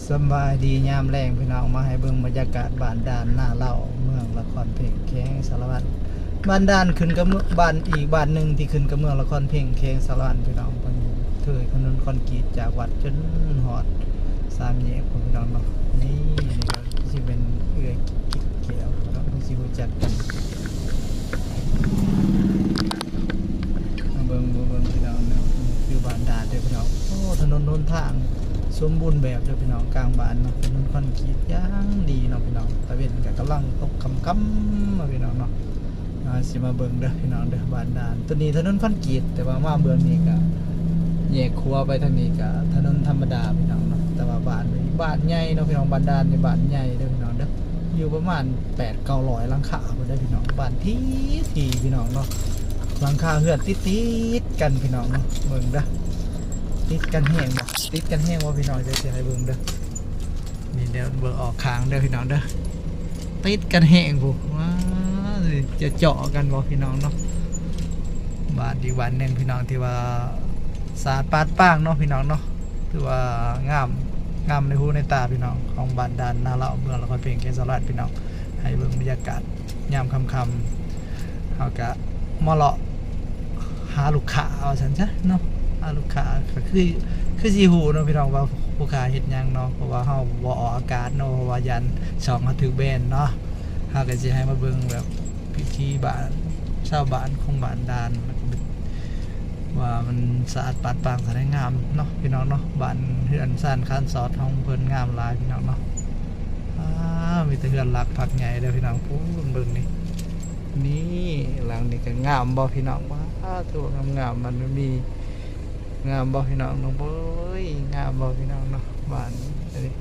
ສະບາຍດີຍາມແລງພີ່ນ້ອງ ມາໃຫ້ເບິ່ງບັນຍາກາດບ້ານດ່ານນາເຫຼົ່າ ເມືອງລະຄອນເພັງ ແຂວງສາລະວັນ. ບ້ານດ່ານຂຶ້ນກັບເມືອງ ບ້ານອີກບ້ານໜຶ່ງທີ່ຂຶ້ນກັບເມືອງລະຄອນເພັງ ແຂວງສາລະວັນພີ່ນ້ອງ. ເພິ່ນເທີຖະໜົນຄອນກຣີດຈາກວັດຈົນຮອດສາມແຍກພຸ້ນພີ່ນ້ອງເນາະ. ນີ້ ນີ້ກໍຊິເປັນເອື້ອຍກິດແກ້ວເນາະ ເພິ່ນຊິຮູ້ຈັກກັນ. ມາເບິ່ງ ມາເບິ່ງພີ່ນ້ອງເນາະ ຄືບ້ານດ່ານເດີພີ່ນ້ອງ. ໂອ້ ຖະໜົນຫົນທາງສົມບູນແບບເດີພີ່ນ້ອງ ກາງບ້ານເນາະ ຖະໜົນຄອນກຣີດຢ່າງດີເນາະພີ່ນ້ອງ. ຕາເວັນກໍກຳລັງຕົກຄ່ຳໆ ເນາະພີ່ນ້ອງເນາະ. ອ່າ ຊິມາເບິ່ງເດີພີ່ນ້ອງເດີ ບ້ານດ່ານ. ໂຕນີ້ຖະໜົນຄອນກຣີດ ແຕ່ວ່າມາເບື້ອງນີ້ກໍແຍກຂົວໄປທາງນີ້ກໍຖະໜົນທຳມະດາພີ່ນ້ອງເນາະ. ແຕ່ວ່າບ້ານນີ້ ບ້ານໃຫຍ່ເນາະພີ່ນ້ອງ ບ້ານດ່ານນີ້ບ້ານໃຫຍ່ເດີພີ່ນ້ອງເດີ ຢູ່ປະມານແປດເກົ້າຮ້ອຍຫຼັງຄາພຸ້ນເດີພີ່ນ້ອງ. ບ້ານທີ່ ທີ່ພີ່ນ້ອງເນາະ ຫຼັງຄາເຮືອນຕິດໆກັນພີ່ນ້ອງເນາະ. ເບິ່ງເດີ ຕິດກັນແຮງບໍ່ ຕິດກັນແຮງບໍ່ພີ່ນ້ອງ ດຽວຊິໃຫ້ເບິ່ງເດີ. ນີ້ ດຽວເບິ່ງອອກຂ້າງເດີພີ່ນ້ອງເດີ ຕິດກັນແຮງພຸ້ນ. ວ້າ ຈະເຈາະກັນບໍ່ພີ່ນ້ອງເນາະ. ບ້ານອີກບ້ານໜຶ່ງພີ່ນ້ອງ ທີ່ວ່າສະອາດປາດປາງເນາະພີ່ນ້ອງເນາະ ຖືວ່າງາມ ງາມໃນຫູໃນຕາພີ່ນ້ອງ ຂອງບ້ານດ່ານນາເຫຼົ່າ ເມືອງລະຄອນເພັງ ແຂວງສາລະວັນພີ່ນ້ອງ. ໃຫ້ເບິ່ງບັນຍາກາດຍາມຄ່ຳໆ ເຮົາກະມາເລາະຫາລູກຄ້າວ່າຊັ້ນຊະເນາະ ຫາລູກຄ້າ ກໍຄື ຄືຊິຮູ້ເນາະພີ່ນ້ອງວ່າຜູ້ຄ້າເຮັດຫຍັງເນາະ ເພາະວ່າເຮົາບໍ່ອອກອາກາດເນາະ ເພາະວ່າຢ້ານຊ່ອງເຮົາຖືກແບນເນາະ. ເຮົາກໍຊິໃຫ້ມາເບິ່ງແບບວິຖີບ້ານ ຊາວບ້ານຂອງບ້ານດ່ານ ວ່າມັນສະອາດປາດປາງ ສະຫງ່າງາມເນາະພີ່ນ້ອງເນາະ. ບ້ານເຮືອນຊານຄານຊອດຂອງເພິ່ນງາມຫຼາຍພີ່ນ້ອງເນາະ. ອ້າ ມີແຕ່ເຮືອນຫຼັກພັກໃຫຍ່ເດີພີ່ນ້ອງ. ພຸ້ນ ເບິ່ງນີ້ ນີ້ ຫຼັງນີ້ກໍງາມບໍ່ພີ່ນ້ອງ. ວ້າ ໂທ້ ງາມໆ ມັນມີ ງາມບໍ່ພີ່ນ້ອງເນາະ. ເອີຍ ງາມບໍ່ພີ່ນ້ອງເນາະ ບ້ານນີ້ ອັນນີ້